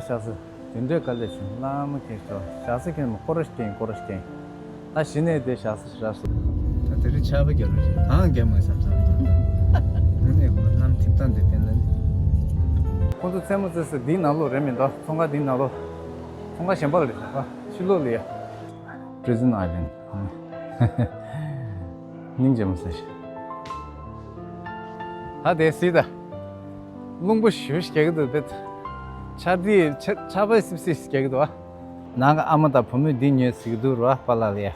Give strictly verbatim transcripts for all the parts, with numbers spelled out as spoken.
ཞག་སི་དེ་འདྲའི་དཀའ་ལས་བྱུང་བླ་མ་མཁྱེན་ཤོག་ཞག་སི་མཁྱེན་མ་ཀོ་ར་ཤི་མཁྱེན་ཀོ་ར་ཤི་མཁྱེན། ད་གཞི་ནས་དེ་ཞག་སི་ཞག་སི། ད་དེ་རིང་ཆར་པ་རྒྱབ་རོགས་བྱེད་གང་རྒྱབ་མ་བསམ་བསམ་རེད། དངོས་གནས་ཁོ་གནམ་ཐིབས་སྟངས་དེ་བསྟན་ན། ཁོ་ཚོ་རྩེད་མོ་རྩེ་ས་འདིའི་ནང་ལོགས་རེད་མི་འདུག་ཚོང་ཁང་འདིའི་ནང་ལོགས། ཚོང་ཁང་གཞན་པ་ལ་རེད་ཤག་ཕྱི་ལོགས་ལ་ཡ། Prison Island། སྙིང་རྗེ་མོ་ཟེར་ཞིག་ད་དེ་སྲིད་ད། རླུང་པོ་ཞེ་པོ་ཞིག་རྒྱག་གི་འདུག་དེ། ཆར་དེ་ཆ་ཆར་པ་སིབ་སིབ་ཞིག་རྒྱག་གི་འདུག་ཨ། ནང་གི་ཨ་མ་དང་བུ་མོས་འདི་ཉོས་ཟེར་གི་འདུག་ར་པཱ་ལགས་ལ་ཡ།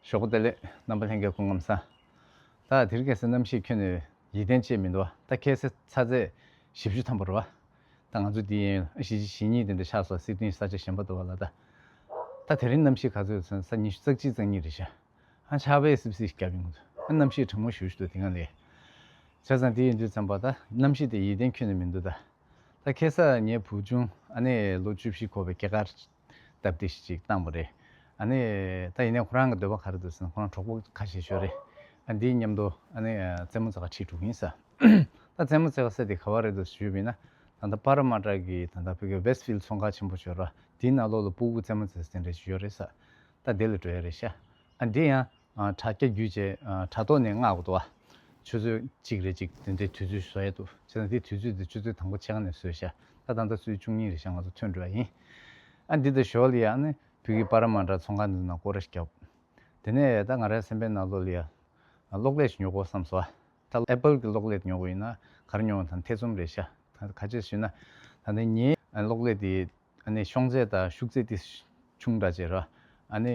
ཞོགས་པ་བདེ་ལེགས་རྣམ་པ་ལྷན་རྒྱས་སྐུ་ཁམས་བཟང་། ད་དེ་རིང་ཁ་སང་གནམ་གཤིས་ཁྱོན་ནས་ཡིད་བརྟན་ཅིག་མི་འདུག་ད་ཁ་སང་ཚ་ཚད་བཞི་བཅུ་ཐམ་པ་རེད་བ། ད་ང་ཚོ་འདི་ཡན་གཞིས་བྱེས་གཉིས་དེ་འདྲ་ཆགས་སོང་སིད་ནི་ས་ཆ་གཞན་པ་འདུག་བ་ལ་ད། ད་དེ་རིང་གནམ་གཤིས་ག་ཚོད་ཡོད་ཟེར་ན་ས་ཉི་ཤུ་རྩ་གཅིག་རྩ་གཉིས་རེད་ཤག་ཨ་ཆར་པས་སིབ་སིབ་བརྒྱབ་ཡོང་གི་འདུག་ཨ་གནམ་གཤིས་གྲང་མོ་ཞེ་པོ་ཞིག་འདུག་དེ་སྒང་ལ། བྱས་ཙང་དེ་ཡིན་དུས་ཙམ་པ་ད་གནམ་གཤིས་དེ་ཡིད་བརྟན་ཁྱོན་ནས་མི་འདུག་ད། ད་ཁ་སང་ངའི་བུ་ཆུང་ཨ་ནི་ལོ་བཅུ་བཞི་འཁོར་བའི་སྐྱེས་སྐར་སྟབས་བདེ་ཞིག་ཅིག་བཏང་བ་རེད། ཨ་ནི་ད་ཡིན་ནའི་ཁོ་རང་གི་འདོད་པ་ག་རེ་འདུག་ཟེར་ན་ཁོ་རང་གྲོགས་པོ་ཁ་ཤས་ཤོད་རེད། ཨ་འདིའི་མཉམ་དུ་ཨ་ནི་རྩེད་མོ་རྩེ་ག་ཁྲིད་འགྲོ་གི་ཡིན་ས། ད་རྩེད་མོ་རྩེ་ག་ས་དེ་ག་བ་རེད་འདུག་ཞུས་པ་ཡིན་ན། ད་ལྟ་པ་ར་མ་ཏྲ་གི་ད་ལྟ་བོད་ཀྱི་Westfield་ཚོང་ཁང་ཆེན་པོ་ཞོར་ར་དེའི་ནང་ལོགས་ལ་སྤུ་གུ་རྩེད་མོ་རྩེ་ས་དེ་འདྲ་ཞིག་ཡོད་རེད་ས། ད་དེ་ལ་འགྲོ་ཡ་རེད་ཤག་ཨ་འདི་ཡང་དྲ་རྒྱ་བརྒྱུད་བྱས་དྲ་ཐོག་ནས་མངགས་དགོས་འདུག་བ། ཆུ་ཚོད་གཅིག་རེ་གཅིག་དེ་འདྲའི་དུས་ཚོད་བཟོ་ཡ་འདུག་བྱས་ཙང་དེ་དུས་ཚོད་དེ་ཆུ་ཚོད་དང་པོ་ཕྱེད་ཀ་ནས་བཟོས་ཤག་ད་ད་ལྟ་ཆུ་ཚོད་བཅུ་གཉིས་རེད་ཤག་ང་ཚོ་ཐོན་འགྲོ་ཡ་ཡིན། ཨ་འདི་དང་ཞོར་ལ་ཡ་ཨ་ནི་བོད་ཀྱི་པ་ར་མ་ཏྲ་ཚོང་ཁང་འདི་ནང་སྐོར་ར་ཞིག་བརྒྱབ། དེ་ནས་ད་ང་རའི་སེམས་པའི་ནང་ལོགས་ལ་ཡ་གློག་ཀླད་ཞིག་ཉོ་དགོས་བསམ་སོང་། ད་Apple་གི་གློག་ཀླད་ཉོ་དགོས་ཡིན་ན་ག་རེ་ཉོ་དགོས་དང་ཐེ་ཚོམ་རེད་ཤག་ད་ག་ཅི་ཞུས་ན་ད་ནི་ངའི་གློག་ཀླད་དེ་ཨ་ནི་ཤོང་ཚད་དང་ཤུགས་ཚད་དེ་ཆུང་དྲགས་བྱས་ར། ཨ་ནི་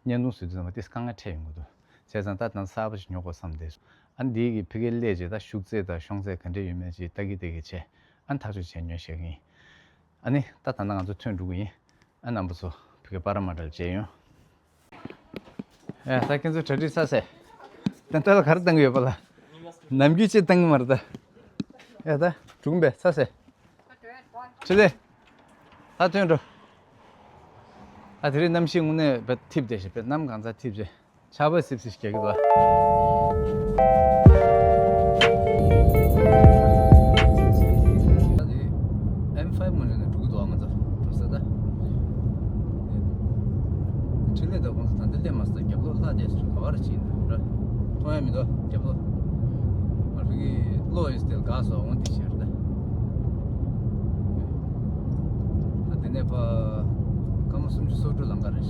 བརྙན་ཐུང་བཟོ་དུས་ཙམ་པ་དེ་དཀའ་ངལ་འཕྲད་ཡོང་གི་འདུག་བྱས་ཙང་ད་ད་གསར་པ་ཞིག་ཉོ་དགོས་བསམ་བསྡད་སོང་། ཨ་ནི་དེ་གི་ཕ་གིར་སླེབས་རྗེས་ད་ཤུགས་ཚད་དང་ཤོང་ཚད་ག་འདྲས་ཡོད་མེད་ཅིག་ལྟ་གི་ལྟ་གི་བྱས། ཨ་ནི་ཐག་གཅོད་བྱས་ཉོས་བཞག་གི་ཡིན། ཨ་ནི་ད་ད་ལྟ་ང་ཚོ་ཐོན་འགྲོ་གི་ཡིན། ཨ་རྣམ་པ་ཚོ་ཕ་གི་པ་ར་མ་ཏྲ་ལ་མཇལ་ཡོང་། ཨེ་ད་ཁྱེད་ཚོ་གྲ་སྒྲིག་ཚར་ཟེར། ད་ལྟ་ལ་ག་རེ་བཏང་གི་ཡོད་པ་ལ། ནམ་རྒྱུན་ཅི་བཏང་གི་མ་རེད་ད། ཨེ་ད་གྲུང་པས་ཚར་ཟེར། ཁྲི་ལེ། ད་ཐོན་འགྲོ། ཨ་དེ་རིང་གནམ་གཤིས་དངོས་གནས་དཔེ་ཐིབས་བསྡད་ཤག་དཔེ་གནམ་གང་ཚ་ཐིབས་བྱས། ཆར་པ་སིབ་སིབ་རྒྱག་གི་འདུག་ཨ། ཨེམ་ཕའིབ་ངོས་ནས་འགྲོ་གི་འདུག་ཨ་ང་ཚོ་འགྲོ་ས་ད། ཕྲིན་ལས་དང་ཁོང་ཚོ་ད་ལྟ་སླེབས་མ་སོང་། རྒྱབ་ལོགས་ལྷག་བསྡད་སོང་། ག་བར་ཕྱིན་འདུག་ར། མཐོང་ཡ་མི་འདུག་རྒྱབ་ལོགས། ང་ཕ་གི་གློག་ཡོད་སྟེ་དགའ་སོང་འོང་དེ་ཤར་ད། ད་དེ་ནས་ཕ་སྐར་མ་སུམ་ཅུ་སོ་དྲུག་ལམ་ཁ་རེད།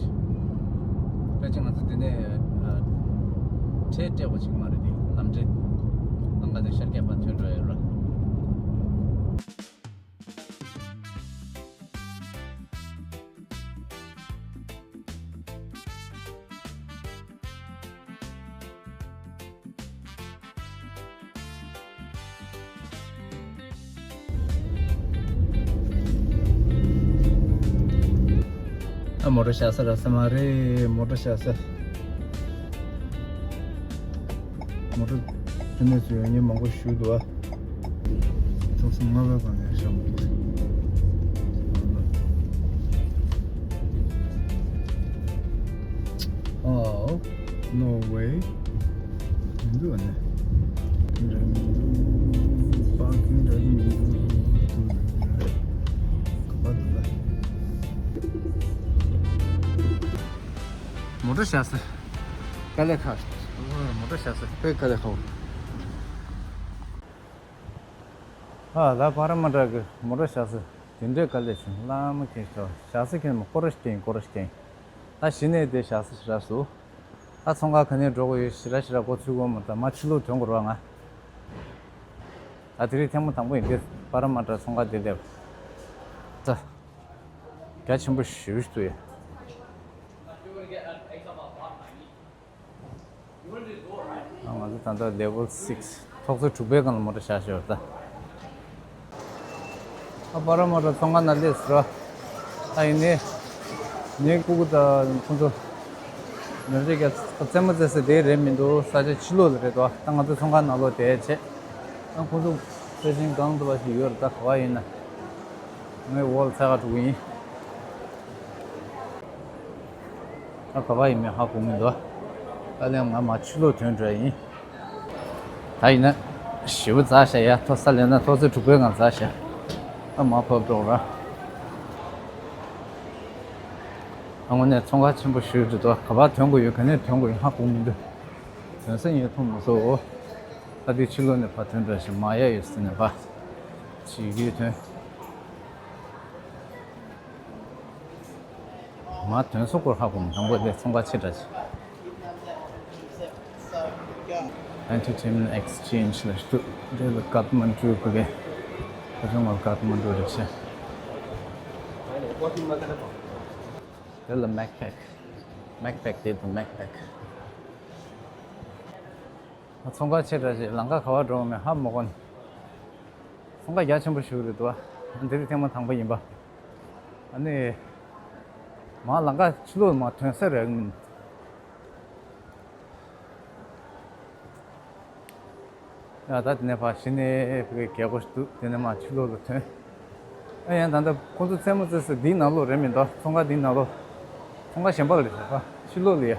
ཕལ་ཆེར་ང་ཚོ་དེ་ནས་ཨ་ཁྲལ་སྤྲད་པ་ཅིག་མ་རེད་དེ་ལམ་འབྲས། ལམ་ཁ་དེ་ཤར་རྒྱག་པ་ཐོན་འགྲོ་ཡོད་ར། ཨ་མོ་ཊ་བཞག་ས་རག་ས་མ་རེད། མོ་ཊ་བཞག་ས། མོ་ཊ་དེ་ནས་ཚུར་ཡོང་མཁན་མང་པོ་ཞིག་འདུག་ཨ། ཐོག་སུ་ལྔ་པའི་སྒང་ནས་བཞག་མ་འདུག་ཨོ། No way། མི་འདུག་ཨ་ནི། པར་ཀིང་འདྲ་གི་མི་འདུག་ག་པར་འདུག་ལ། མོ་ཊ་བཞག་ས། དཀའ་ལས་ཁག་མོ་ཊ་བཞག་ས་དཔེ་དཀའ་ལས་ཁག་ཨ་ད་པ་ར་མ་ཏྲ་གི་མོ་ཊ་བཞག་ས་དེ་འདྲའི་དཀའ་ལས་བྱུང་། བླ་མ་མཁྱེན་ཤོག་བཞག་ས་མཁྱེན་མ་ཀོ་ར་ཤི་མཁྱེན་ཀོ་ར་ཤི་མཁྱེན། ད་གཞི་ནས་དེ་བཞག་ས་ཞིག་རག་སོང་། ད་ཚོང་ཁང་ག་ནས་འགྲོ་དགོས་ཡོད་ཞེ་དྲག་ཞེ་དྲག་མགོ་ཚོད་ཀྱི་ཡོད་མ་རེད། ད་མར་ཕྱི་ལོགས་ཐོན་དགོས་རེད་བ་ང་། ད་དེ་རིང་ཐེངས་མ་དང་པོ་ཡིན་དེ་པ་ར་མ་ཏྲ་ཚོང་ཁང་དེ་སླེབས། ད་རྒྱ་ཆེན་པོ་ཞེ་པོ་ཞིག་འདུག་ཡ། ང་ཚོ་ད་ལྟ་ལེ་ཝལ་སིགས་ཐོག་བརྩེགས་དྲུག་པའི་སྒང་ལ་མོ་ཊ་བཞག་བཞག་ཡོད་ད། ཨ་པ་ར་མོ་ཊ་ཚོང་ཁང་ནང་སླེབས་སོང་ར། ཨ་ཡིན་ནའི། ངའི་སྤུ་གུ་དང་ཁོང་ཚོ། ནམ་རྒྱུན་རྩེད་མོ་རྩེ་ས་དེ་རེད་མི་འདུག་ས་ཆ་ཕྱི་ལོགས་ལ་རེད་དོ། ད་ང་ཚོ་ཚོང་ཁང་ནང་ལོགས་དེ་བྱས། ཨ་ཁོང་ཚོ་སེ་ཤིང་གང་འདུག་པ་ཞིག་ཡོད་རེད། ད་ག་བ་ཡིན་ན། ངས་འོག་ལ་འཚོལ་ག་འགྲོ་གི་ཡིན། ད་ག་བ་ཡིན་མིན་ཧ་གོ་མི་འདུག་ད་ལན་ང་མར་ཕྱི་ལོགས་ཐོན་འགྲོ་ཡ་ཡིན། ད་ཡིན་ན། ཞེ་པོ་འཛག་ཤག་ཡ། ཐོག་ས་ལེན་ན་ཐོག་ཚད་དྲུག་པའི་སྒང་འཛག་ཤག་ཨ་མ་ཕབ་འགྲོ་ར། ཨ་དངོས་གནས་ཚོང་ཁང་ཆེན་པོ་ཞིག་རེད་འདུག་ག་པར་ཐོན་དགོས་ཡོད། ག་ནས་ཐོན་དགོས་ཡོད་ཧ་གོ་མི་འདུག་ཐོན་ས་ངས་མཐོང་མ་སོང་། ཨ་དེ་ཕྱི་ལོགས་ནས་ཕར་ཐོན་འདྲ་ཞིག་མ་ཡ་ཡོད་ཟེར་ནས་ཕར་ཕྱི་རྒྱུད་ཐོན། མ་ཐོན་སོང་སྐོར་ཧ་གོ་མི་དང་པོ་དེ་ཚོང་ཁང་ཆེ་དྲགས་ཤིག Entertainment Exchange ལ་ཞུ། དེ་ལ་ཀཐ་མན་ཌུ་གི་གེ། ད་ཚོང་ཁང་ཀཐ་མན་ཌུ་རེད་ཤག་དེ་ལ་མེག་པེག་མེག་པེག་དེ་དང་མེག་པེག་ཚོང་ཁང་ཆེ་དྲགས་ཤིག་ལམ་ཁ་ག་པར་འགྲོ་མིན་ཧ་མ་གོ་ནས། ཚོང་ཁང་རྒྱ་ཆེན་པོ་ཞིག་རེད་འདུག་ཨ་འདི་རིགས་ཐེངས་མ་དང་པོ་ཡིན་པ། ཨ་ནི། མ་ལམ་ཁ་ཕྱི་ལོགས་མ་ཐོན་ས་རེད། ཡ་ད་དེ་ནས་ཕར་གཞི་ནས་ཕ་གི་རྒྱལ་སྒོ་ཞིག་འདུག་དེ་ནས་མར་ཕྱི་ལོགས་ལ་ཐོན། ཨ་ཡང་ད་ལྟ་ཁོང་ཚོ་རྩེད་མོ་རྩེ་ས་འདིའི་ནང་ལོགས་རེད་མི་འདུག་ཚོང་ཁང་འདིའི་ནང་ལོགས། ཚོང་ཁང་གཞན་པ་ལ་རེད་ཟེར། ཕར་ཕྱི་ལོགས་ལ་ཡ།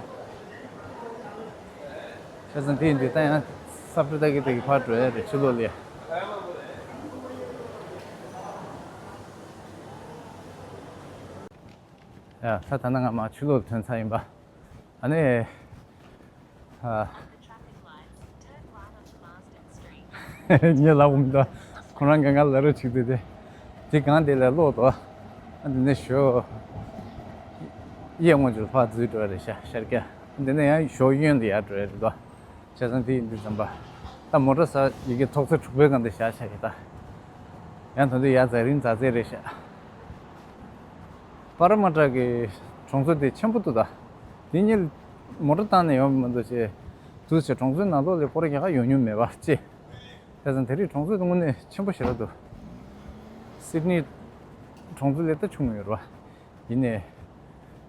བྱས་ཙང་དེ་ཡིན་དུས་ད་ཡང་ས་པྲི་ཏ་གི་དེ་གི་ཕར་འགྲོ་ཡ་རེད་ཕྱི་ལོགས་ལ་ཡ། ཡ་ད་ད་ནང་ང་མར་ཕྱི་ལོགས་ལ་ཐོན་ཚར་ཡིན་པ། ཨ་ནི། ཨ། ངས་ལབ་འོང་དོ། ཁོ་རང་གིས་ང་ལ་རོགས་བྱེད་དུས་དེ། དེ་སྒང་དེ་ལ་ལོག་དོ། ཨ་འདི་ནས་ཞོ། གཡས་ངོས་ཅིག་ཕར་འཛུལ་འགྲོ་རེད་ཤག་ཤར་རྒྱག་འདི་ནས་ཡང་ཞོ་གཡོན་དུ་ཡར་འགྲོ་ཡ་རེད་དོ། བྱས་ཙང་དེ་ཡིན་དུས་ཙམ་པ། ད་མོ་ཊ་ས་ཡི་གེ་ཐོག་ཚད་དྲུག་པའི་སྒང་དེ་བཞག་བཞག་གི་ད། ཡང་ད་དུང་ཡར་འཛེགས་རིང་འཛེགས་རྩེ་རེད་ཤག་པ་ར་མ་ཊ་གི་གྲོང་ཚོ་དེ་ཆེན་པོ་འདུག་ད། དེ་གཉིས་མོ་ཊ་བཏང་ནས་ཡོང་མི་འདུག་ཅེས། དུས་ཚོད་གྲོང་ཚོའི་ནང་ལོགས་ལ་སྐོར་ར་རྒྱག་ག་ཡོང་མྱོང་མེད་པ་ཅེས། བྱས་ཙང་དེ་རིང་གྲོང་ཚོ་དེ་དངོས་གནས་ཆེན་པོ་ཞེ་དྲག་འདུག་སིད་ནི་གྲོང་ཚོ་ལས་ད་ཆུང་ཡོད་རེད་བ། ཡིན་ནའི་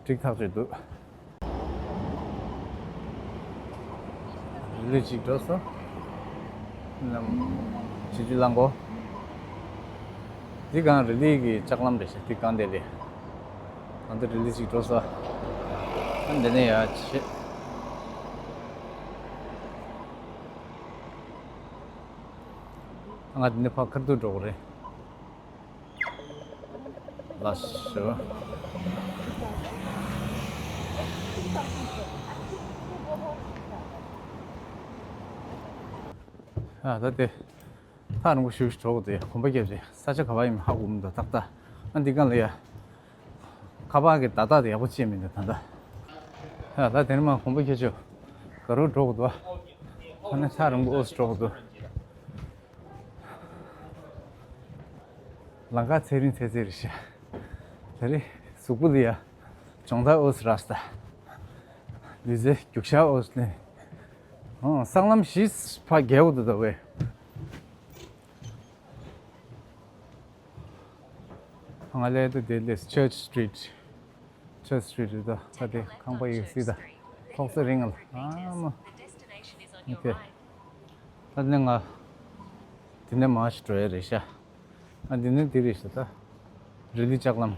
འགྲིག་ཐག་ཆོད་འདུག་རི་ལི་གཅིག་འགྲོ་སོང་། ནམ། བྱི་ཅུ་རླངས་འཁོར། འདི་སྒང་རི་ལི་གི་ལྕགས་ལམ་རེད་ཤག་འདི་སྒང་དེ་ལས། ད་ལྟ་རི་ལི་གཅིག་འགྲོ་སོང་། ཨ་འདི་ནས་ཡར་ཆེ། ང་འདི་ནས་ཕར་ཁ་ཐུག་འགྲོ་གི་རེད། ལགས་སོ། ཨ་ད་དེ། ཐག་རིང་པོ་ཞེ་པོ་ཞིག་འགྲོ་དགོས་དེ་གོམ་པ་བརྒྱབ་རྗེས་ས་ཆ་ག་པར་ཡིན་མིན་ཧ་གོ་མི་འདུག་ཏག་ཏག་ཨ་འདི་སྒང་ལ་ཡ། ཁ་པར་གྱི་བརྡ་རྟགས་དེ་ཡག་པོ་བྱས་མི་འདུག་ད་ལྟ། ཨ་ད་དེ་ནས་མར་གོམ་པ་བརྒྱབ་བྱས་ག་རུ་འགྲོ་དགོས་འདུག་ཨ་ནི་ཐག་རིང་པོ་ཨོ་སི་འགྲོ་དགོས་འདུག་ལམ་ཁ་ཚད་རིང་ཚད་ཚད་རེད་ཤག་དེ་རིང་གཟུགས་པོ་ལ་ཡ་སྦྱོང་བརྡར་ཨོ་སི་རག་སོང་ད། ལུས་རྩལ་རྒྱུགས་ཤར་ཨོ་སི་ལེན། ཨང་སྲང་ལམ་བཞི་ཕར་བརྒལ་འོ་འདུག་ད་ཝེ། ང་ལས་དུ་དེ་ལས་Church Street། Church Street རེད་ད། ད་དེ་ཁང་པ་ཡོད་སྲིད་ད། ཐོག་ས་རིང་ལ་ཨ་མ། ཨོ་ཁེ། ད་ནི་ང་དེ་ནས་མར་ཞིག་འགྲོ་ཡ་རེད་ཤག་ཨ་འདི་ནི་འདི་རེད་ཤག་ད། རི་ལི་ལྕགས་ལམ།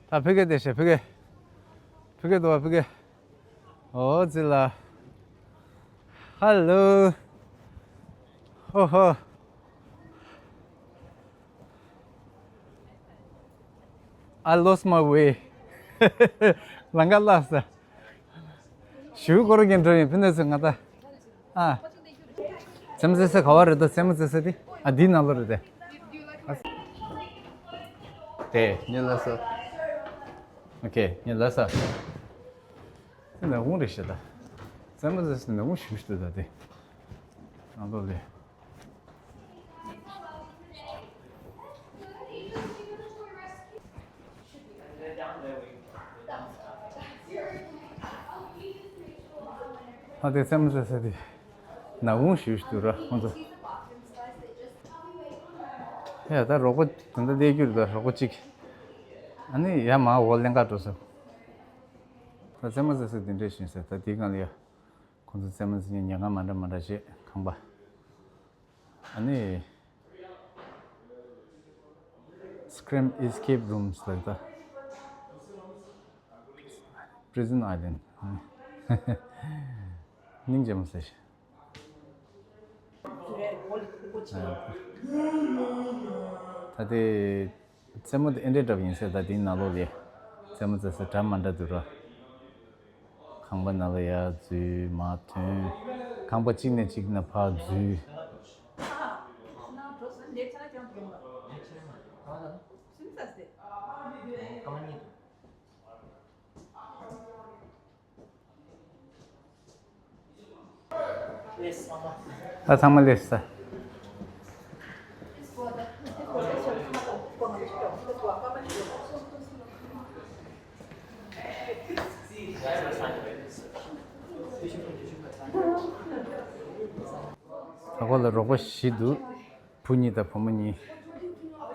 ད་ཕ་གི་བསྡད་ཤག་ཕ་གི། ཕ་གི་འདུག་བ་ཕ་གི། ཨོ་ཙི་ལ། Hello. ཧོ་ཧོ། I lost my way. ལམ་ཁ་བརླགས་སོང་། ཞུ་སྐོར་གྱི་འགྲོ་ཡིན་ཕི་ནས་སུ་ང་ད། ཨ། རྩེད་མོ་རྩེ་ས་ག་བ་རེད་དོ། རྩེད་མོ་རྩེ་ས་དེ། ཨ་འདིའི་ནང་ལོགས་རེད་དེ། དེ་ཉིན་ལ་ས། ཨོ་ཁེ་ཉིན་ལ་ས། དེ་ནག་ཁུང་རེད་ཤག་ད། རྩེད་མོ་རྩེ་ས་ནག་ཁུང་ཞེ་པོ་ཞིག་འདུག་ད་དེ། ནང་ལོགས་ལ། ཨ་དེ་རྩེད་མོ་རྩེ་ས་དེ་ནག་ཁུང་ཞེ་པོ་ཞིག་འདུག་ར་ཁོང་ཚོ། ཡ་ད་རོགས་པ་དེ་འདྲ་སླེབས་རྒྱུ་རེད་ད་རོགས་པ་གཅིག་ཨ་ནི་ཡ་མར་འོག་ལེན་ག་འགྲོ་ས། ད་རྩེད་མོ་རྩེ་ས་དེ་འདྲས་ཞིག་ཟེར་ད་དེའི་སྒང་ལ་ཡ། ཁོང་ཚོ་རྩེད་མོ་རྩེ་མཁན་ཉལ་ཁང་མ་འདྲ་མ་འདྲ་བྱས་ཁང་པ། ཨ་ནི། Scream Escape Rooms ལབ་ད། Prison Island. སྙིང་རྗེ་མོ་ཟེར་ཞིག་ད་དེ་རྩེད་མོ་དེ་ཨེ་འདྲའི་འདྲ་པོ་ཡིན་ཟེར། ད་དེའི་ནང་ལོགས་ལ་རྩེད་མོ་རྩེ་ས་འདྲ་མི་འདྲ་འདུག་ར། ཁང་པ་ནང་ལ་ཡར་འཛུལ་མར་ཐོན། ཁང་པ་གཅིག་ནས་གཅིག་ནང་ཕར་འཛུལ། ད་ཚང་མ་སླེབས་ས། ད་ཁོ་ལ་རོགས་པ་བཞི་འདུག་བུ་གཉིས་དང་བུ་མོ་གཉིས།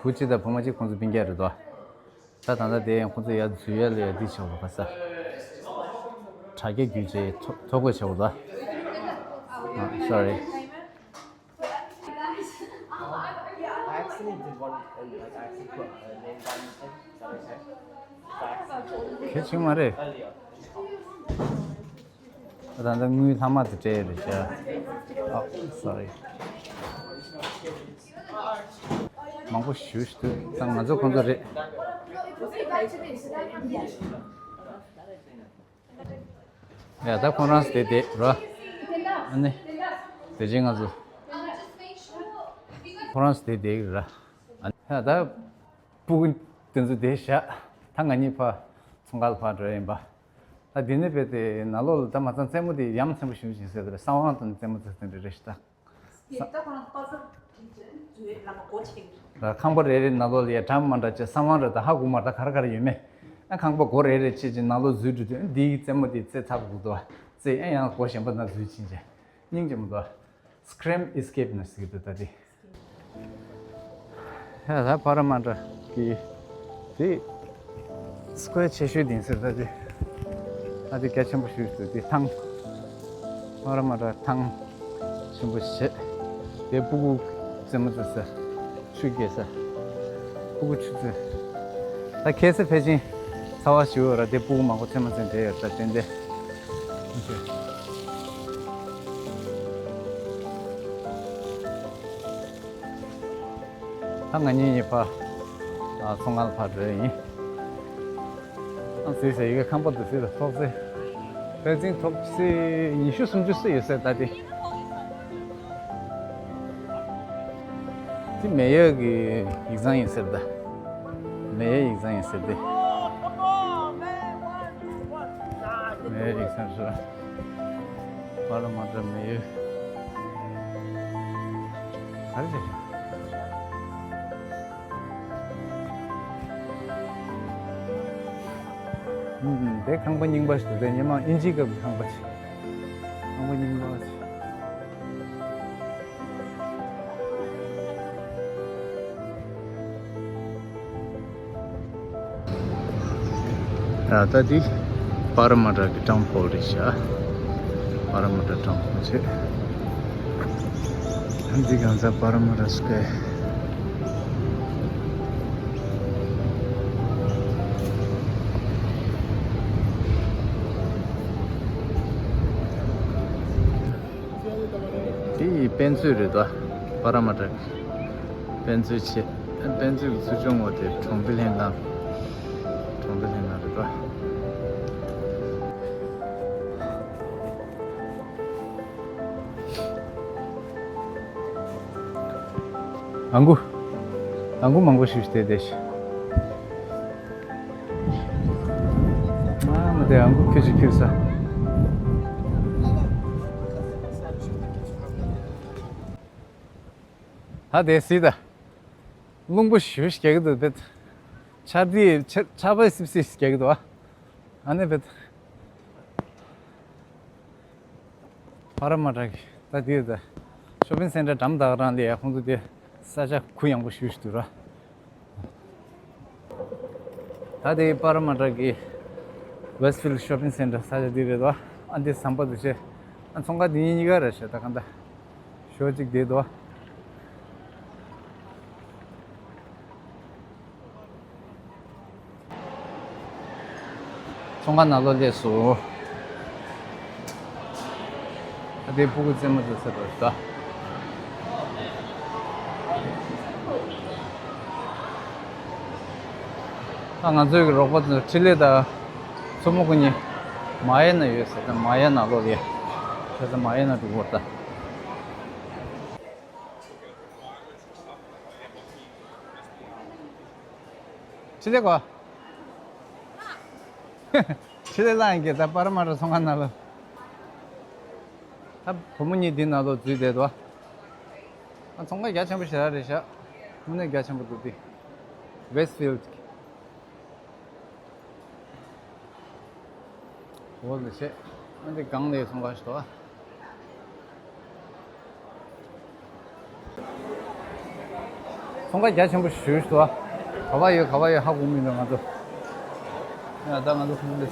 བུ་གཅིག་དང་བུ་མོ་གཅིག་ཁོང་ཚོ་སྤུན་ཀྱག་རེད་དོ། ད་ད་ལྟ་དེ་ཡང་ཁོང་ཚོ་ཡར་འཛུལ་ཡ་ལ་ཡ་འདི་བྱ་བ་ག་ས། དྲ་རྒྱ་བརྒྱུད་བྱས་ཐོ་ཐོ་འགོད་བྱ་བ་ད། ཨ། སོ་རི། I actually did one, and I actually put a name down and said, sorry, sir. གལ་ཆེན་མ་རེད། ད་ལྟ་དངུལ་ལྷག་མ་དེ་སྤྲད་རེད་བྱ། ཨ། སོ་རི། མང་པོ་ཞུ་ཞུ་འདུག་ད་ང་ཚོ་ཁོང་ཚོ་རེད། ཡ། ད་ཁོང་རང་ཚོ་དེ་བསྡད་རོ། ཨ་ནི། དེ་རྗེས་ང་ཚོ། ཁོང་རང་ཚོ་དེ་བསྡད་ར། ཨ་ནི། ཡ། ད་སྤུ་གུ་དེ་ཚོ་བསྡད་བཞག་ད་ང་གཉིས་ཕར་ཚོང་ཁང་ལ་ཕར་འགྲོ་ཡིན་པ། ད་འདི་ནས་བས་དེ་ནང་ལོགས་ལ་ད་མ་ཚང་རྩེད་མོ་དེ་ཡ་མཚན་པོ་ཞེ་པོ་ཅིག་ཟེར་དེ་རེད། གསང་བ་དང་རྩེད་མོ་རྩེ་དེ་འདྲ་རེད་ཤག་ད། དེ་ད་ཁོ་རང་པ་ཚོ་དེ་ཚོའི་ལམ་སྒོ་ཕྱེ་གི་རེད། ཁང་པ་རེ་རེ་ནང་ལོགས་ལ་ཡ་འདྲ་མི་འདྲ་བྱས་གསང་བ་རེ་ད་ཧ་གོ་མ་རེད། ད་ག་རེ་ག་རེ་ཡོད་མེད། ཨ། ཁང་པ་སྒོ་རེ་རེ་ཕྱེ་བྱས་ནང་ལོགས་འཛུལ་འགྲོ་དུས་འདིའི་རྩེད་མོ་དེ་རྩེ་ཚར་འདུག་དོ། རྩེ་ཨ་ཡང་སྒོ་གཞན་པ་ནང་འཛུལ་ཕྱིན་བྱས་སྙིང་རྗེ་མོ་དོ། Scream Escape ནས་ཟེར་གྱི་འདུག་ད་དེ། ཡ། ད་པ་ར་མ་ཏྲ་གི་དེ་སི་ཀོ་ཡར་ཆེ་ཤོས་དེ་ཡིན་ཟེར། ད་དེ་ད་དེ་གལ་ཆེན་པོ་ཞིག་འདུག་དེ་ཐང་། པ་ར་མ་ཏྲ་ཐང་ཆེན་པོ་བྱས། དེ་སྤུ་གུ་རྩེད་མོ་རྩེ་ས། ཆུ་རྐྱལ་ས། སྤུ་གུ་ཆུ་རྩེད། ད་ཁ་སང་ཕལ་ཆེར་ཚ་བ་ཞེ་པོ་ཡོད་ར། དེ་སྤུ་གུ་མང་པོ་རྩེད་མོ་རྩེ་བསྡད་ཡོད་ར། ད་ཏན་ཏན། ད་ང་གཉིས་གཉིས་ཕར། ཨ། ཚོང་ཁང་ལ་ཕར་འགྲོ་ཡིན། ཨ། ཟེར་ཟེར་ཡི་གེ་ཁང་པ་འདུག་ཟེར་ད་ཐོག་ཟེར། ཕལ་ཆེར་ཐོག་ཟེར་ཉི་ཤུ་སུམ་ཅུ་ཙམ་ཡོད་ཟེར་ད་དེ། དེ་མེ་ཡོས་ཀྱི་ཡིག་ཚང་ཡིན་ཟེར་ད། མེ་ཡོས་ཡིག་ཚང་ཡིན་ཟེར་དེ། མེ་ཡོས་ཡིག་ཚང་ཟེར། པ་ར་མ་ཏྲ་མེ་ཡོས། ག་རེ་བྱས། ཨུམ། དེ་ཁང་པ་རྙིང་པ་ཞིག་འདུག་དེ་སྔོན་མ་ཨིན་ཇི་སྐབས་ཀྱི་ཁང་པ་ཅིག་ཁང་པ་རྙིང་པ་ཅིག་ད་ལྟ་འདི་པ་ར་མ་ཏྲ་གི་ཊེམ་པལ་རེད་ཤག་པ་ར་མ་ཏྲ་ཊེམ་པལ་བྱས། འདི་གང་ས་པ་ར་མ་ཏྲ་སི་ཀོ་ཡར། དེ་ཡི་དཔེ་མཛོད་རེད་དོ། པ་ར་མ་ཏྲ་གི་དཔེ་མཛོད་བྱས། དཔེ་མཛོད་ཀྱི་ཚུལ་ཆུང་ངོ་དེ་གྲོང་སྡེ་ལྷན་ཁང་། གྲོང་སྡེ་ལྷན་ཁང་རེད་དོ། ཨང་གུ། ཨང་གུ་མང་པོ་ཞིག་བསྡད་བསྡད་ཤག་ཨ་མ་དེ་ཨང་གུ་ཁྱོད་ཀྱིས་ཁྱེར་ས། ད་དེ་སྲིད་ད། རླུང་པོ་ཞེ་པོ་ཞིག་རྒྱག་གི་འདུག་བེད། ཆར་དེ་ཆར་ཆར་པ་སིབ་སིབ་རྒྱག་གི་འདུག་ཨ་ནི་བེད། པ་ར་མ་ཏྲ་གི་ད་དེ་ད། ཤོ་པིང་སེན་ཊར་འགྲམ་དེ་ག་རང་ལ་ཡ་ཁོང་ཚོ་དེ་ས་ཆ་གུ་ཡངས་པོ་ཞེ་པོ་ཞིག་འདུག་ར། ད་དེ་པ་ར་མ་ཏྲ་གི་ཝེསི་ཕིལ་ཤོ་པིང་སེན་ཊར་ས་ཆ་དེ་རེད་དོ། ཨ་འདི་ཟམ་པ་འདུག་བྱས། ཨ་ཚོང་ཁང་དེ་གཉིས་གཉིས་ཀ་རེད་ཤག་ད་གང་ལྟར་ཞོ་གཅིག་བསྡད་འདུག་ཚོང་ཁང་ནང་ལོགས་སླེབས་སོང་། ཨ་དེ་ཕྲུ་གུ་རྩེད་མོ་རྩེ་ས་རེད་ད། ད་ང་ཚོའི་གི་རོགས་པ་ཚོ་འཕྲིན་ལས་དང་མཚོ་མོ་ཁོ་གཉིས་མ་ཡ་ན་ཡོད་ཟེར། ད་མ་ཡ་ན་ལོགས་ལ་ཡ། ད་ད་མ་ཡ་ན་འགྲོ་དགོས་ད། འཕྲིན་ལས་གོ། འཕྲིན་ལས་ལངས་ཀྱི་ད་པར་མ་ར་ཚོང་ཁང་ནང་ལ། ད་བུ་མོ་གཉིས་འདི་ནང་ལོགས་འཛུལ་བསྡད་འདུག་ཨ་ཚོང་ཁང་རྒྱ་ཆེན་པོ་ཞེ་དྲག་རེད་ཤག་དངོས་གནས་རྒྱ་ཆེན་པོ་འདུག་འདི། Westfield། འོ་ལ་བྱེད། ཨ་འདི་སྒང་ལའི་ཚོང་ཁང་ཞིག་འདུག་ཨ། ཚོང་ཁང་རྒྱ་ཆེན་པོ་ཞེ་པོ་ཞིག་འདུག་ཨ། ག་པར་ཡོད་ག་པར་ཡོད་ཧ་གོ་མི་འདུག་ང་ཚོ། ཡ་ད་ང་ཚོ་ཁོང་ཚོ།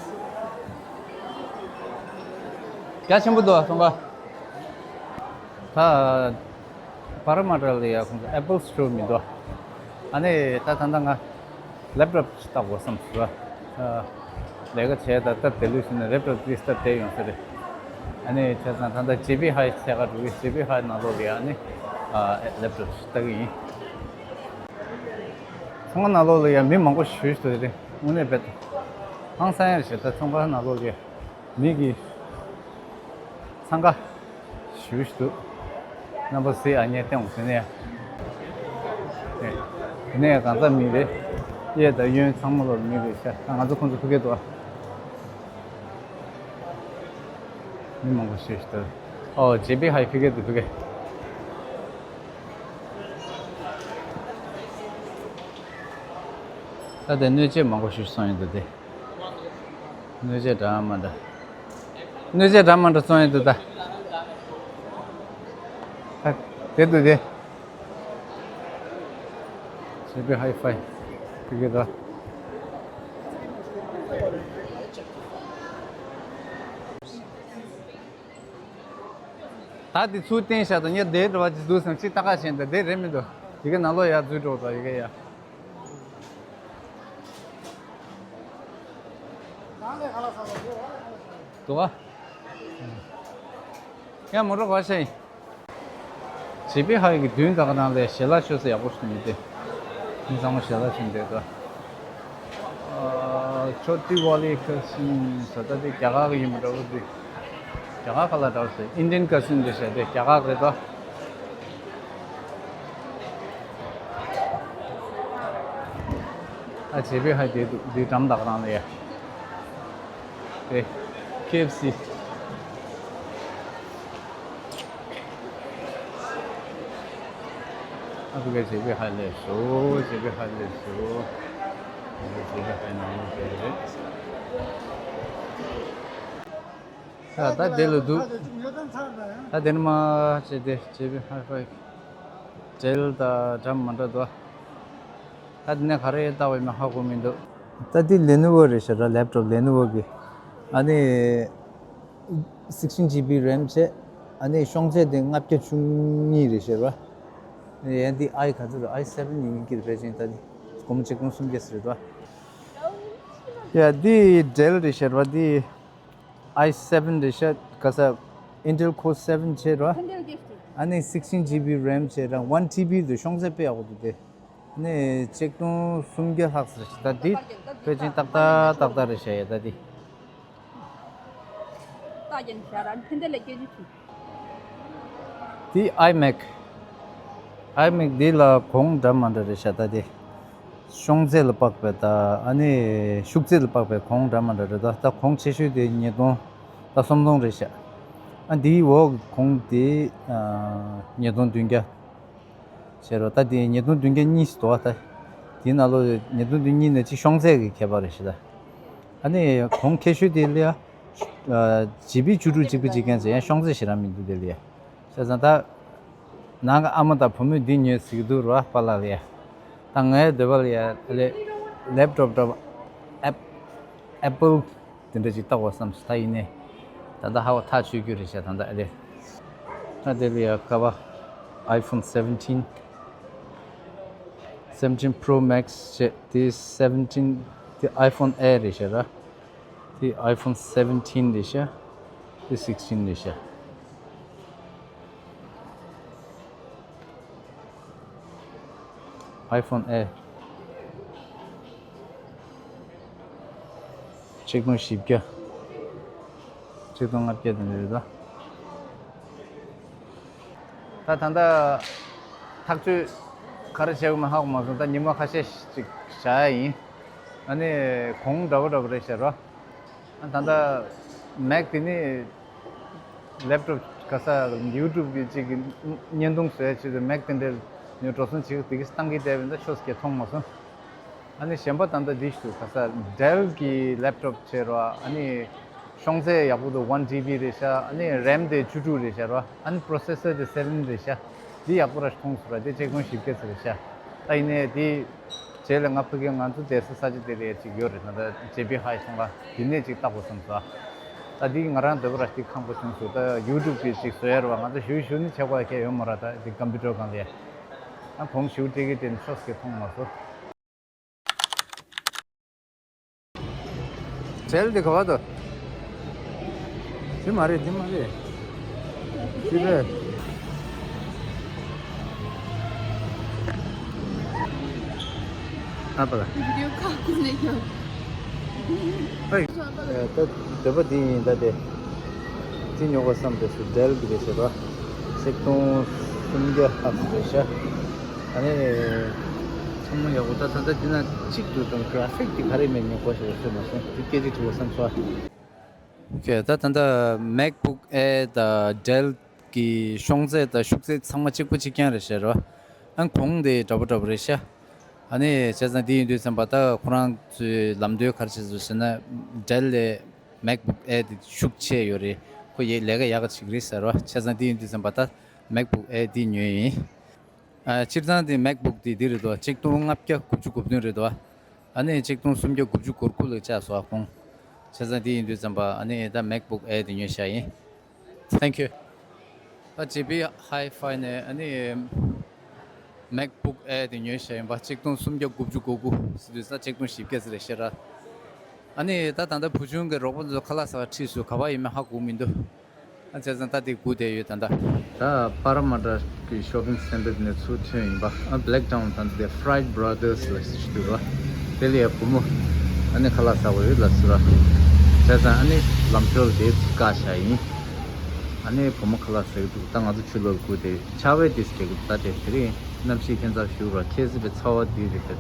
རྒྱ་ཆེན་པོ་འདུག་ཨ་ཚོང་ཁང་། ད་པར་མ་འདྲ་ལ་ཡ་ཁོང་ཚོ་Apple Store མི་འདུག་ཨ་ནི་ད་ད་ལྟ་ང་ལེབ་ཊོབ་ཅིག་ལྟ་དགོས་བསམ་སོང་། ལས་ཀ་བྱས་ད་སྟབས་བདེ་ལོས་ཟེར་ནས་ལེབ་ཊོབ་ཅིག་སྟབས་བདེ་ཡོང་ས་རེད། ཨ་ནི་བྱས་ཙང་ད་ལྟ་ཇེ་བི་ཧའི་ཟེར་ག་འགྲོ་གི། ཇེ་བི་ཧའི་ནང་ལོགས་ལ་ཡ་ཨ་ནི་ལེབ་ཊོབ་ཅིག་ལྟ་གི་ཡིན། ཚོང་ཁང་ནང་ལོགས་ལ་ཡ་མི་མང་པོ་ཞེ་པོ་ཞིག་འདུག་རེད། དངོས་གནས་རྦད་དེ་ཧང་སང་ཡ་རེད་ཤག་ད་ཚོང་ཁང་ནང་ལོགས་ལ་ཡ། མི་གི་འཚང་ཁ་ཞེ་པོ་ཞིག་འདུག་རྣམ་པ་གཟིགས་ཨ་མྱེས་བསྟན་འོང་ཟེར་ནས། དེ་ནས་གང་ཚ་མི་རེད། གཡས་དང་གཡོན་ཚང་མ་ལོག་མི་རེད་ཤག་ད་ང་ཚོ་ཁོང་ཚོ་ཕ་གིར་འདུག་ཨ། མི་མང་པོ་ཞེ་པོ་ཞིག་འདུག་ཨོ་ཇེ་བི་ཧའི་ཕ་གིར་འདུག་ཕ་གིར། ད་དེ་སྣོད་ཆས་མང་པོ་ཞེ་པོ་སོང་ཡོད་འདུག་དེ། སྣོད་ཆས་འདྲ་མི་འདྲ། སྣོད་ཆས་འདྲ་མི་འདྲ་བཙོང་ཡོད་འདུག་ད། ད་དེ་འདུག་དེ། ཇེ་བི་ཧའི་ཕའི། དེ་གི་ད། ད་དེ་ཚུར་བསྟན་བཞག་དང་ཉེ་དེ་འདྲ་བ་ཅིག་འདུག་བསམ་ཅིག་ལྟ་ག་ཞེན་ད་དེ་རེད་མི་འདུག་ཡི་གེ་ནང་ལོགས་ཡར་འཛུལ་འགྲོ་དང་ཡི་གེ་ཡར། འདུག་ག་ཡང་མོ་ཊ་ག་ཤེས། ཇེ་བི་ཧའི་གི་མདུན་དག་ནང་ལ་ཞལ་ལག་མཆོད་ས་ཡག་པོ་ཞིག་མི་དེ། མི་ཚང་མ་ཞལ་ལག་མཆོད་བསྡད་འདུག་ཨ། ཆོ་ཏི་ཝ་ལི་ཁ་སིན་ཟེར་ད་དེ་རྒྱ་གར་གི་ཡིན་པ་འདྲ་པོ་དེ། རྒྱ་གར་ཁ་ལ་འདྲ་པོ་ཟེར། ཨིན་ཌི་ཡན་ཁ་སིན་རེད་ཤག་དེ་རྒྱ་གར་རེད་དོ། ཨ་ཇེ་བི་ཧའི་དེ་འདུག་འདི་འགྲམ་དག་རང་ལ་ཡ། དེ་ཁེ་ཨེཕ་སི། ཨ་ཕི་ཀ་ཇེ་བི་ཧའི་ལས་སོ། ཇེ་བི་ཧའི་ལས་སོ། ཇེ་བི་ཧའི་ནང་ལ་དེ་རེད། ད་ད་དེ་ལ་འདུག་ད་དེ་ནས་མ་བྱས་ཏེ་ཇེ་བི་ཧའི་ཕའི་ཌེལ་དང་འདྲ་མི་འདྲ་འདུག་ད་དེ་ནས་ག་རེ་ལྟ་བ་ཡིན་ན་ཧ་གོ་མི་འདུག་ད་དེ་ལེ་ནོ་ཝོ་རེད་ཤག་ར། ལེབ་ཊོབ་ལེ་ནོ་ཝོ་གི། ཨ་ནི་sixteen GB RAM བྱས། ཨ་ནི་ཤོང་ཚད་དེ་ལྔ་བརྒྱ་བཅུ་གཉིས་རེད་ཤག་ར། ཡང་འདི་ཨའི་ག་ཚོད་རེད། ཨའི་སེ་བེན་ཡིན་གྱི་རེད་ཅིང་ད་ནི་སྒོར་མོ་ཆིག་སྟོང་སུམ་བརྒྱ་ཟེར་རེད་དོ། ཡ་འདི་ཌེལ་རེད་ཤག་ར། འདི་ཨའི་སེ་བེན་རེད་ཤག་ག་ས་Intel Core seven བྱས་ར། ཨ་ནི་sixteen GB RAM བྱས་ར། One TB དུ་ཤོང་ཚད་དཔེ་ཡག་པོ་འདུག་དེ། ཨ་ནི་ཆིག་སྟོང་སུམ་བརྒྱ་ལྷག་ཙམ་རེད་ཤག་ད་འདི་ཕལ་ཆེར་ཏག་ཏག་ཏག་ཏག་རེད་ཤག་ཡ་ད་འདི། ད་ཡིན་ཤག་ར་ཕན་བདེ་ལ་སྐྱེ་རྒྱུ་བྱུང་། དེ་iMac། iMac འདི་ལ་གོང་འདྲ་མི་འདྲ་རེད་ཤག་ད་དེ། ཤོང་ཚད་ལ་དཔག་པའི་ད་ཨ་ནི་ཤུགས་ཚད་ལ་དཔག་པའི་གོང་འདྲ་མི་འདྲ་རེད་ད། ད་གོང་ཆེ་ཤོས་དེ་ཉིས་སྟོང་ད་སུམ་སྟོང་རེད་ཤག་ཨ་འདིའི་འོག་གི་གོང་དེ་ཨ་ཉིས་སྟོང་བདུན་བརྒྱ། བྱས་རོགས་ད་དེ་ཉིས་སྟོང་བདུན་བརྒྱ་གཉིས་སུ་དོ་བ་ད། དེའི་ནང་ལོགས་ཉིས་སྟོང་བདུན་གཉིས་ནས་གཅིག་ཤོང་ཚད་ཀྱི་ཁྱད་པར་རེད་ཤག་ད། ཨ་ནི་གོང་ཁེ་ཤོས་དེ་ལ་ཡ། ཇི་བི་བཅུ་དྲུག་གཅིག་པུ་གཅིག་མཁན་ཚོ་ཡང་ཤོང་ཚད་ཞེ་དྲག་མི་འདུག་དེ་ལ་ཡ། བྱས་ཙང་ད། ནང་གི་ཨ་མ་དང་བུ་མོས་འདི་ཉོས་ཟིག་འདུག་རོ་པཱ་ལགས་ལ་ཡ། ད་ངའི་འདོད་པ་ལ་ཡ་ལེ། ལེབ་ཊོབ་འདྲ་པོ། ཨེབ། ཨེ་པལ། དེ་འདྲ་ཅིག་ལྟ་དགོས་བསམ་སོང་ད་ཡིན་ནའི། ད་ལྟ་ཧ་བ་ཐག་ཆོད་རྒྱུ་རེད་ཤག་ད་ལྟ་ཨ་ལེ། ད་དེ་ལ་ཡ་ཀ་བ། iPhone seventeen seventeen Pro Max བྱས་དེ་seventeen དེ་iPhone Air རེད་ཤག་ར། དེ་iPhone seventeen རེད་ཤག་དེ་sixteen རེད་ཤག iPhone Air ཆིག་སྟོང་བཞི་བརྒྱ། ཆིག་སྟོང་ལྔ་བརྒྱ་དེ་འདྲ་རེད་ད། ད་ད་ལྟ་ཐག་གཅོད་ག་རེ་བྱེད་དགོས་མིན་ཧ་གོ་མ་སོང་། ད་ཉི་མ་ཁ་ཤས་ཅིག་བཞག་ཡ་ཡིན། ཨ་ནི་གོང་འདྲ་པོ་འདྲ་པོ་རེད་ཤག་རོ། ཨ་ད་ལྟ་Mac དེ་ནི་laptop ག་ས་YouTube གི་ཅིག་གི་བརྙན་ཐུང་བཟོ་ཡ་ཆེད་དུ་Mac དེ་འདྲ་ཉོ་འགྲོ་སོང་ཅིག་དེ་གི་བཏང་གི་བསྡད་པ་ཡིན་ད་ཤོག་སྐད་མཐོང་མ་སོང་། ཨ་ནི་གཞན་པ་ད་ལྟ་འདི་ཞུ་ག་ས་Dell གི་laptop བྱས་རོ། ཨ་ནི་ཤོང་ཚད་ཡག་པོ་འདུག one T B རེད་ཤག་ཨ་ནི་RAM དེ་བཅུ་དྲུག་རེད་ཤག་རོ། ཨ་ནི་processor དེ་seven རེད་ཤག་འདི་ཡག་པོ་ར་མཐོང་སོང་ར། དེ་ཆིག་སྟོང་བཞི་བརྒྱ་ཙམ་རེད་ཤག་ད་ཡིན་ནའི་དེ་རྗེས་ལ་ང་ཕ་གི་ང་ཚོ་བསྡད་ས་ས་ཆ་དེ་ལ་ཅིག་ཡོད་རེད། ད་ལྟ་JB Hi་ཚོང་ཁང་དེ་ནས་ཅིག་བལྟ་དགོས་བསམ་སོང་། ད་འདི་ང་རང་འདོད་པ་ར་དེ་ཁག་པོ་བྱུང་སོང་། ད་YouTube གི་ཅིག་བཟོ་ཡ་ར་བ་ང་ཚོ་ཞུ་ཞུ་ནི་བྱེད་དགོས་ཡ་ཁྱད་ཡོད་མ་ར། ད་དེ་computer སྒང་ལ་ཡ་ཨ་གོང་ཞུ་སྤྲད་གི་དེ་ནི་ཤོག་སྐད་མཐོང་མ་སོང་། Dell དེ་ག་བ་དོ། དེ་མ་རེད་དེ་མ་རེད། དེ་རེད། ཨ་པ་ལ། video ཁག་ཀུན་ནས་ཡོད། ཧེ། ད་འདོད་པ་འདི་ཡིན་ད་དེ། དེ་ཉོ་དགོས་བསམ་དེ་སུ་Dell གི་རེད་ཟེར་བ། ཆིག་སྟོང་སུམ་བརྒྱ་ལྷག་ཙམ་རེད་ཤག་ཨ་ནི། ཚང་མ་ཡག་པོ་ད་ད་ལྟ་འདི་ན་གཅིག་ཏུ་དང་graphic དེ་ག་རེ་མེད་ཉོ་དགོས་ཞེས་ཟེར་མ་སོང་། དེ་སྐད་ཆ་དྲི་བ་བསམ་སོང་། ཨོ་ཁེ། ད་ད་ལྟ་MacBook Air དང་Dell གི་ཤོང་ཚད་དང་ཤུགས་ཚད་ཚང་མ་གཅིག་པ་གཅིག་རྐྱང་རེད་ཤག་རོ། ཨ་གོང་དེ་འདྲ་པོ་འདྲ་པོ་རེད་ཤག་ཨ་ནི་བྱས་ཙང་དེ་ཡིན་དུས་ཙམ་པ་ད་ཁོ་རང་ཚོའི་ལམ་སྟོན་ག་རེ་བྱས་སོང་ཟེར་ན། Dell ལས་MacBook Air དེ་ཤུགས་ཆེ་ཡོད་རེད། ཁོ་ཡི་ལས་ཀ་ཡག་ག་བྱེད་ཀྱི་རེད་ཟེར་བ། བྱས་ཙང་དེ་ཡིན་དུས་ཙམ་པ་ད་MacBook Air དེ་ཉོས་ཡིན། ཨ་སྤྱིར་བཏང་དེ་MacBook དེ་འདི་རེད་དོ། ཆིག་སྟོང་ལྔ་བརྒྱ་དགུ་བཅུ་གོ་བདུན་རེད་དོ། ཨ་ནི་ཆིག་སྟོང་སུམ་བརྒྱ་དགུ་བཅུ་གོ་དགུ་ལ་ཆགས་སོང་ཨ་ཁོང་། བྱས་ཙང་དེ་ཡིན་དུས་ཙམ་པ་ཨ་ནི་ད་MacBook Air དེ་ཉོས་བཞག་ཡིན། Thank you. ད་JB Hi-Fi ནས་ཨ་ནི་MacBook Air དེ་ཉོས་བཞག་ཡིན་པ། ཆིག་སྟོང་སུམ་བརྒྱ་དགུ་བཅུ་གོ་དགུ་ཟེར་དུས་ད་ཆིག་སྟོང་བཞི་བརྒྱ་ཟེར་རེད་ཤག་ར། ཨ་ནི་ད་ད་ལྟ་བུ་ཆུང་གི་རོགས་པ་ཚོ་ཁ་ལག་ཟ་བར་ཁྲིད་སོང་། ག་པར་ཡིན་མིན་ཧ་གོ་མི་འདུག་ཨ་བྱས་ཙང་ད་དེ་སྒུག་བསྡད་ཡོད་ད་ལྟ། ད་པ་ར་མ་ཏྲ་གི་shopping center དེ་ནས་ཚུར་ཐོན་ཡིན་པ། ཨ་Blacktown ད་ལྟ་དེ་Fry Brothers ལ་ཞིག་འདུག་ར། དེ་ལ་ཡ་བུ་མོ་ཨ་ནི་ཁ་ལག་ཟ་བ་ཡོད་ལ་ཟེར་ར། བྱས་ཙང་ཨ་ནི་ལམ་ཞོར་དེ་བཀག་བཞག་ཡིན། ཨ་ནི་བུ་མོ་ཁ་ལག་ཟ་གི་འདུག་ད་ང་ཚོ་ཕྱི་ལོགས་སྒུག་བསྡད་ཡོད། ཆར་པ་དེ་རྒྱག་གི་འདུག་ད་དེ་དེ་རིང་གནམ་གཤིས་ཁྱད་མཚར་ཞིག་ར། ཁ་སང་པའི་ཚ་བ་དེ་རེད་དེ།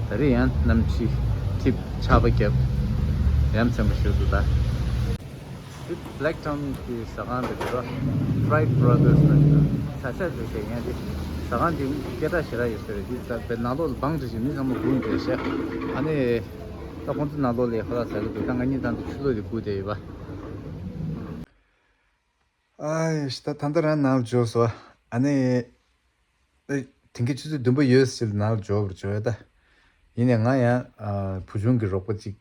ད་རེས་ཡང་གནམ་གཤིས་འཐིབས་ཆར་པ་བརྒྱབ། ཡ་མཚན་པོ་ཞིག་འདུག་ད། འདི་Blacktown གི་ཟ་ཁང་དེ་རེད་ར། Fry Brothers ལ་ཟ་ཆ་དེ་ཟེར་ཡང་དེ་ཟ་ཁང་དེ་སྐད་གྲགས་ཞེ་དྲག་ཡོད་ས་རེད། འདི་ཟ་བའི་ནང་ལོགས་ལ་བང་སྒྲིག་བྱས་མི་ཚང་མ་སྒུག་བསྡད་ཤག་ཨ་ནི་ད་ཁོང་ཚོ་ནང་ལོགས་ལ་ཁ་ལག་ཟ་གི་འདུག་ད་ང་གཉིས་ད་འདི་ཕྱི་ལོགས་ལ་སྒུག་བསྡད་ཡོད་པ། ཨ་ཡེ་ད་ད་ལྟ་རང་ནང་ལ་འབྱོར་སོང་། ཨ་ནི། ཨེ། དེང་གི་ཆུ་ཚོད་བདུན་པ་ཡོལ་ཟིན་ནང་ལ་འབྱོར་བར་བྱོས་ད། ཡིན་ནའི་ང་ཡང་ཨ་བུ་ཆུང་གི་རོགས་པ་གཅིག་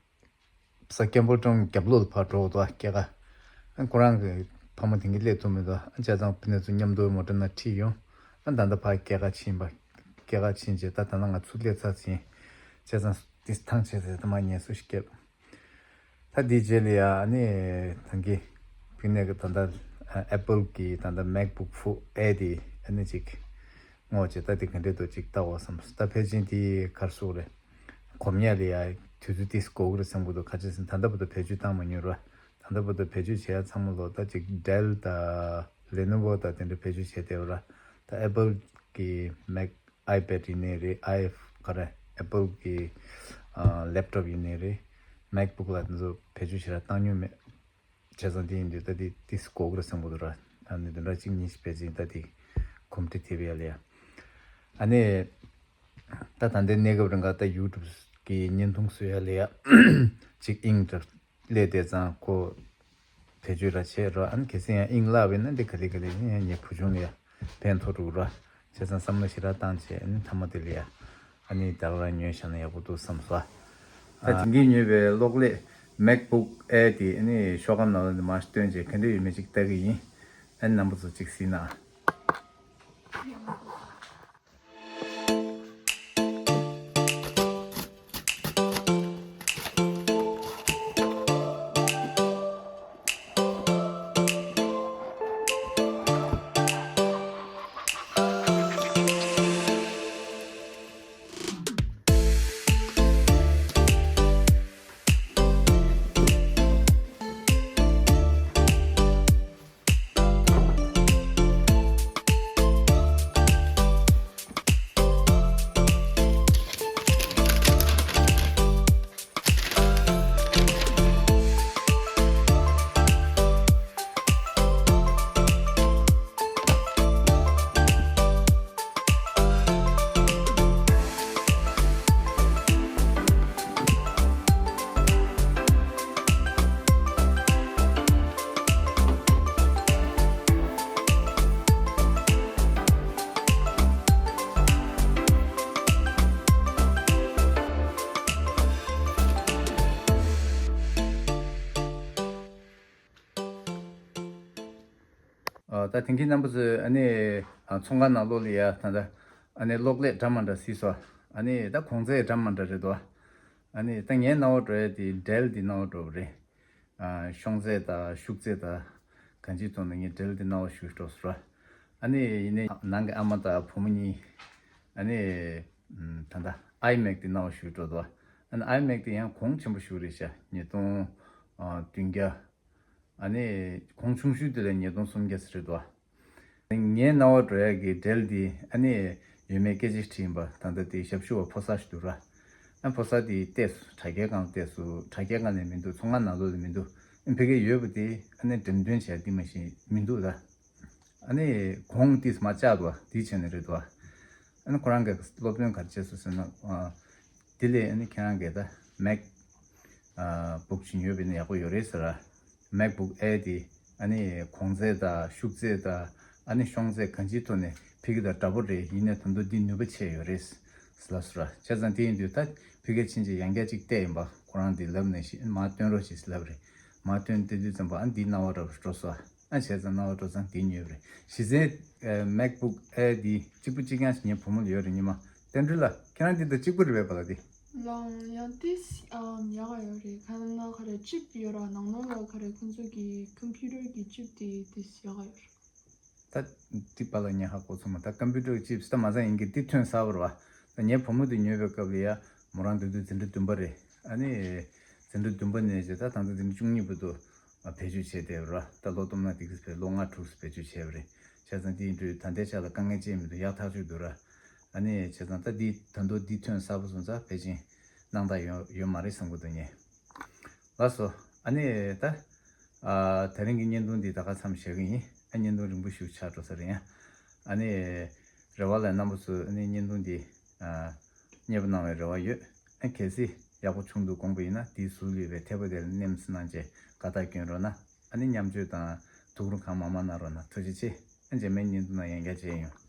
ས་སྐད་འབོར་གྲོང་རྒྱབ་ལོགས་ལ་ཕར་འགྲོ་འདུག་ཨ་སྐྱེལ་ག་ཨ་ཁོ་རང་གི་ཕ་མ་དེང་གི་སླེབས་ཐུབ་མི་འདུག་ཨ་བྱས་ཙང་ཕ་ནས་ཚུར་མཉམ་དུ་མོ་ཊ་ནང་ཁྲིད་ཡོང་། ཨ་ད་ལྟ་ཕར་སྐྱེལ་ག་ཕྱིན་པ། སྐྱེལ་ག་ཕྱིན་རྗེས་ད་ད་ལྟ་ང་ཚུར་སླེབས་ཚར་ཟིན། བྱས་ཙང་དེ་ཐང་ཆད་ཟེར་ད་མ་ཉལ་སུ་ཞིག་སྐྱེལ། ད་དེའི་རྗེས་ལ་ཡ་ཨ་ནི་ད་གིན་ཕ་ནས་གི་ད་ལྟ་Apple གི་ད་ལྟ་MacBook Pro Air དེ་ཨ་ནི་ཅིག་ངོ་བྱེད་ད་དེ་ག་འདྲས་འདུག་ཅིག་ལྟ་འོ་བསམ། ད་ཕལ་ཆེར་དེ་གར་སོང་རེད། གོམས་ཡ་ལ་ཡ་དུས་ཚོད་ཏིས་འགོར་གི་རེད་བསམ་གི་འདུག་ག་ཅི་ཟེར་ན་ད་ལྟ་བར་དུ་བེད་སྤྱོད་བཏང་མ་མྱོང་ར། ད་ལྟ་བར་དུ་བེད་སྤྱོད་བྱེད་ཡ་ཚང་མ་ལོ་ད་ཅིག་Dell དང་Lenovo དང་དེ་འདྲ་བེད་སྤྱོད་བྱས་བསྡད་ཡོད་ར། ད་Apple གི་Mac iPad ཡིན་ནའི་རེད། i ག་རེ་Apple གི་ཨ་laptop ཡིན་ནའི་རེད། MacBook ལ་དེ་ཚོ་བེད་སྤྱོད་ཞེ་དྲག་བཏང་མྱོང་མེད། བྱས་ཙང་དེ་ཡིན་དུས་ད་དེ་ཏིས་གོ་གི་རེད་བསམ་གི་འདུག་ར། ཨ་ནི་དེ་འདྲ་གཅིག་གཉིས་ཤིག་བེད་ཅིང་ད་དེ་གོམས་འདྲིས་ཐེབས་ཡ་ལ་ཡ། ཨ་ནི་ད་ད་ལྟའི་གནས་སྐབས་རིང་ག་ད་YouTube གི་བརྙན་ཐུང་བཟོ་ཡ་ལ་ཡ་གཅིག་དབྱིངས་འདྲ་སླེབས་བསྡད་ཙང་ཁོ་བེད་སྤྱོད་ར་བྱས་ར། ཨ་ནི་གལ་སྲིད་ཡང་དབྱིངས་བརླག་པས་ན་འདི་ག་ལེ་ག་ལེ་ཡིན་ཡང་ངའི་བུ་ཆུང་ལ་ཡ་ཕན་ཐོགས་འགྲོ་གི་ར། བྱས་ཙང་བསམ་བློ་ཞེ་དྲག་བཏང་བྱས་ཨ་ནི་མཐའ་མ་དེ་ལ་ཡ་ཨ་ནི་ད་ག་རང་ཉོས་བཞག་ན་ཡག་པོ་འདུག་བསམ་སོང་། ད་དེང་གི་ཉོས་པའི་གློག་ཀླད་MacBook Air དེ་ཨ་ནི་ཤོག་སྒམ་ནང་ལ་ནི་མར་སྟོན་བྱས་ག་འདྲ་ཡོད་མེད་ཅིག་ལྟ་གི་ཡིན། ཨ་ནི་རྣམ་པ་ཚོ་ཅིག་གཟིགས་ན། ཨ། ད་དེང་གི་རྣམ་པ་ཚོས་ཨ་ནི་ཨ་ཚོང་ཁང་ནང་ལོགས་ལ་ཡ་ད་ལྟ་ཨ་ནི་གློག་ཀླད་འདྲ་མི་འདྲ་གཟིགས་སོང་། ཨ་ནི་ད་གོང་ཚད་འདྲ་མི་འདྲ་རེད་དོ། ཨ་ནི་ད་ངའི་རྣ་བར་འགྲོ་ཡ་དེ་འབྲེལ་དེ་རྣ་བར་འགྲོ་བ་རེད། ཨ། ཤོང་ཚད་དང་ཤུགས་ཚད་དང་གང་ཅིའི་ཐོག་ནས་ངས་འབྲེལ་དེ་རྣ་བར་ཞུ་འགྲོ་སོང་ར། ཨ་ནི་ཡིན་ནའི་ནང་གི་ཨ་མ་དང་བུ་མོ་གཉིས་ཨ་ནི་ད་ལྟ་ཨའི་མེག་དེ་རྣ་བར་ཞུ་འགྲོ་འདུག། ཨ་ནི་ཨའི་མེག་དེ་ཡང་གོང་ཆེན་པོ་ཞིག་རེད་ཤག། ཉིས་སྟོང་བདུན་བརྒྱ། ཨ་ནི་གོང་ཆུང་ཤོས་དེ་ལ་ཉིས་སྟོང་སུམ་བརྒྱ་ཙམ་རེད་འདུག། ངའི་རྣ་བར་འགྲོ་ཡ་གི་འབྲེལ་འདི་ཨ་ནི་ཡོད་མེད་སྐད་ཆ་དྲིས་ཡིན་པ། ད་ལྟ་དེ་ཞབས་ཞུ་བ་ཕོ་གསར་ཞིག་འདུག་ར། ཨ་ཕོ་གསར་དེ་བལྟས་སོང་། དྲ་རྒྱའི་སྒང་བལྟས་སོང་། དྲ་རྒྱའི་སྒང་ནས་མི་འདུག། ཚོང་ཁང་ནང་ལོགས་ལ་མི་འདུག། ཨ་ཕ་གིར་ཡོད་པ་དེ་ཨ་ནི་འགྲེམས་སྟོན་བྱས་དེ་མ་གཞི་མི་འདུག་ད། ཨ་ནི་གོང་ཏིས་མ་བཅག་འདུག་བ། དེ་བྱས་ནས་རེད་འདུག་བ། ཨ་ནི་ཁོ་རང་གི་སློབ་སྟོན་ག་རེ་བྱས་སོང་ཟེར་ན། ཨ། དེ་ལས་ཨ་ནི་ཁྱེད་རང་གིས་ད་མེག་ཨ་བུག་ཅིག་ཉོས་པ་ཡིན་ན་ཡག་པོ་ཡོད་རེད་ཟེར་ར། མེག་བུག་ཨེར་དེ་ཨ་ནི་གོང་ཚད་དང་ཤུགས་ཚད་དང་ཨ་ནི་ཤོང་ཚད་གང་ཅིའི་ཐོག་ནས་ཕ་གི་དང་འདྲ་པོ་རེད། ཡིན་ནའི་ད་དུང་འདི་ནུས་པ་ཆེ་ཡོད་རེད་ཟེར་ལབ་སོང་ར། བྱས་ཙང་དེ་ཡིན་དུས་ད་ཕ་གིར་ཕྱིན་བྱས་ཡང་བསྐྱར་ཅིག་བལྟས་ཡིན་པ། ཁོ་རང་དེ་ལབ་ནས་ཤི། མར་སྟོན་རོགས་ཞེས་ལབ་རེད། མར་སྟོན་བསྡད་དུས་ཙམ་པ་ཨ་འདིའི་རྣ་བར་འགྲོ་སོང་། ཨ་བྱས་ཙང་རྣ་བར་འགྲོ་ཙང་དེ་ཉོས་པ་རེད། གཞི་རྩའི་ཨ་མེག་བུག་ཨེར་འདི་གཅིག་པུ་གཅིག་རྐྱང་ཞིག་ངའི་བུ་མོ་ལ་ཡོད་རེད། ཉི་མ་བསྟན་འགྲོ་ལ་ཁྱེད་རང་འདི་དང་གཅིག་པུ་རེད་པས་པ་ལ་དེ། ལགས། ཡང་ཏིས་ཨམ་ཡག་ག་ཡོད་རེད། ག་ན་ག་རེ་ཅིབ་ཡོད་ར། ནང་ནང་ལ་ག་རེ་ཁོང་ཚོ་གི་ཀམ་པུ་ཊར་གི་ཅིབ་དེ་ཏིས་ཡག་ག་ཡོད་རེད། ད་འདི་པ་ལ་ངས་ཧ་གོ་སོང་མ། ད་ཀམ་པུ་ཊར་གི་ཅིབ་ད་མ་ཚང་ཡིན་གྱི་འདི་ཐོན་གསར་པ་རེད་པ། ད་ངའི་བུ་མོ་འདི་ཉོས་པའི་སྐབས་ལ་ཡ་མོ་རང་དེ་དུས་འཛིན་གྲྭ་བདུན་པ་རེད། ཨ་ནི་འཛིན་གྲྭ་བདུན་པ་ནས་བྱས་ད་ད་ལྟ་འཛིན་གྲྭ་བཅུ་གཉིས་བར་དུ་བེད་སྤྱོད་བྱས་བསྡད་པ་རེད། ད་ལོ་སྟོང་ན་དེ་གི་བས་ལོ་ལྔ་དྲུག་བེད་སྤྱོད་བྱས་པ་རེད། བྱས་ཙང་དེ་ཡིན་དུས་ད་ལྟའི་ཆ་ལ་དཀའ་ངལ་ཅི་ཡང་མི་འདུག། ཡག་ཐག་ཆོད་འདུག་ར། ཨ་ནི་བྱས་ཙང་ད་འདི་ད་དུང་འདི་ཐོན་གསར་པ་སོང་ཙང་ཕལ་ཆེར་སྣང་དག་ཡོད་ཡོད་མ་རེད་བསམ་གྱི་འདུག་ངས། ལགས་སོ། ཨ་ནི་ད་ཨ་དེ་རིང་གི་བརྙན་ཐུང་འདི་ད་ག་མཚམས་བཞག་གི་ཡིན། ཨ་བརྙན་ཐུང་རིང་པོ་ཞིག་ཆགས་འགྲོ་ས་རེད་ཡ། ཨ་ནི་རེ་བ་ལ་རྣམ་པ་ཚོས་ཨ་ནི་བརྙན་ཐུང་འདི་ཨ་མཉེས་པོ་གནང་བའི་རེ་བ་ཡོད། ཨ་གལ་སྲིད་ཡག་པོ་བྱུང་འདུག་དགོངས་པ་ཡིན་ན་དེའི་ཟུར་ལ་ཡོད་པའི་ཐད་པ་དེ་ལ་མནན་གནང་བྱས་དགའ་རྟགས་སྐྱོན་རོགས་གནང་། ཨ་ནི་མཉམ་སྤྱོད་དང་ཐུགས་རུ་གང་མང་མང་གནང་རོགས་གནང་། ཐུགས་རྗེ་ཆེ། ཨ་རྗེས་མའི་བརྙན་ཐུང་ནང་ཡང་བསྐྱར་མཇལ་ཡོང་།